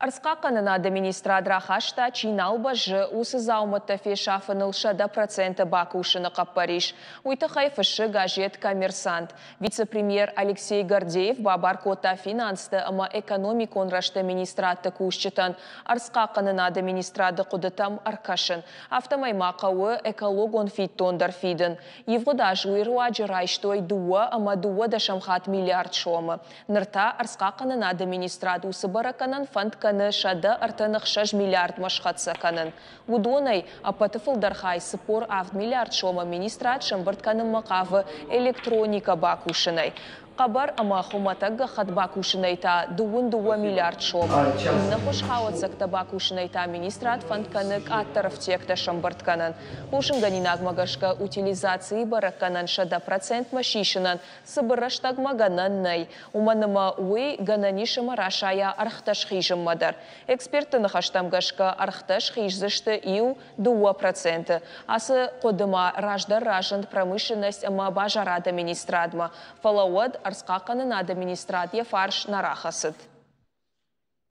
Ӕрдзхъахъхъӕнынады министрад рахаста, чи нал бӕззы, уыцы дзаумӕттӕ фесафыныл 100% бакусыны хъӕппӕрис. Уый тыххӕй фыссы газет «Коммерсант». Вице-премьер Алексей Гордеев бабар кодта финансты ӕмӕ экономикон рӕзты министрадты кусджытӕн ӕрдзхъахъхъӕнынады министрады хъуыдытӕм ӕркӕсын. Афтӕмӕй ма хъӕуы экологон фиддон дӕр фидын. Ивгъуыд аз уый руаджы райстой 2.2 хатт миллиард сомы. Ныр та ӕрдзхъахъхъӕнынады министрад уыцы бӕрӕггӕнӕн фӕнд кӕны 136 миллиардмӕ схӕццӕ кӕнын. Уыдонӕй ӕппӕты фылдӕр хай 47 миллиард сомы министрад сӕмбырд кӕнынмӕ хъавы электроникӕ бакусынӕй. Хъӕбӕр ӕмӕ хуымӕтӕг гӕххӕтт бакусынӕй та 22 миллиард сомы. Иннӕ хуыз хауӕццӕгтӕ бакусынӕй та министрад фӕнд кӕны къаддӕр ӕфтиӕгтӕ сӕмбырд кӕнын. Хъусынгӕнинагмӕ гӕсгӕ утилизацийы бӕрӕггӕнӕн 100%-мӕ сисынӕн цыбыр рӕстӕгмӕ гӕнӕн нӕй, уымӕн ӕмӕ уый гӕнӕн ис ӕмӕ расайа ӕргътӕ схизынмӕ дӕр. Экспертты ныхӕстӕм гӕсгӕ ӕргътӕ схиздзысты 1-2%. Ацы хъуыды ма раздӕр разынд промышленность ӕмӕ базарады министрадмӕ, фӕлӕ уӕд ӕрдзхъахъхъӕнынады министрад йӕ фарс нӕ рахӕцыд.